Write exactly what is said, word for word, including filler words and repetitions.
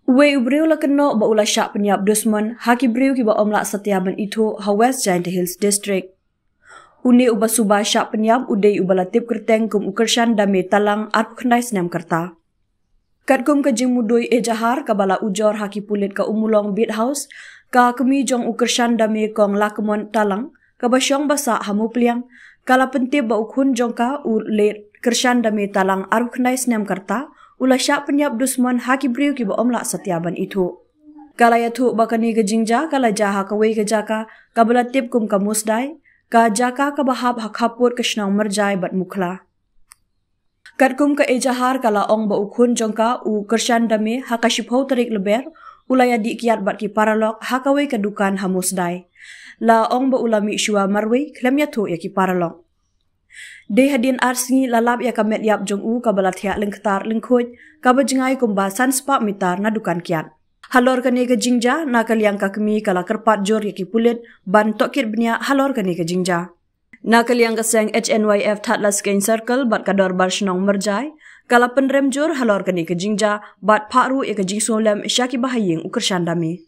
Uwei u briew la kynnoh ba u la shah pynïap dusmon ha ki briew kiba ym lah satia ban ithuh ha West Jaintia Hills District. Une uba suba shah pynïap u dei uba la tip kyrteng kum u Kyrshan Dame Talang, arphew khyndai snem ka rta. Katkum ka jingmudui ejahar kaba la ujor ha ki pulit ka Ummulong Beat House, ka kmie jong u Kyrshan Dame, Kong Lakmon Talang, kaba shong ba sah ha Mupliang, ka la pyntip ba u khun jong ka, u late Kyrshan Dame Talang, arphew khyndai snem ka rta, u la shah pynïap dusmon ha ki briew kiba ym lah satia ban ithuh. Ka la ïathuh ba kane ka jingjia ka la jia ha kawei ka jaka kaba la tip kum ka Musdai, ka jaka kaba hap ha khappud ka shnong Myrjai bad Mukhla. Katkum ka ejahar ka la ong ba u khun jong ka, u Kyrshan Dame, ha ka shiphew tarik Lber, u la ïadih kiad bad ki paralok ha kawei ka dukan ha Musdai. La ong ba u la mih shuwa marwei khlem ïathuh ïa ki paralok. Dei hadien ar sngi la lap ïa ka met ïap jong u kaba la thiah lyngktar lyngkhuid, kaba jngai kumba san spah mitar na dukan kiad. Halor kane ka jingjia, na ka liang ka kmie ka la kyrpad jur ïa ki pulit ban tohkit bniah halor kane ka jingjia. Na ka liang ka seng H N Y F Thadlaskein Circle bad ka Dorbar Shnong Myrjai, ka la pynrem jur halor kane ka jingjia bad phah ruh ïa ka jingsngewlem sha kiba ha ïing u Kyrshan Dame.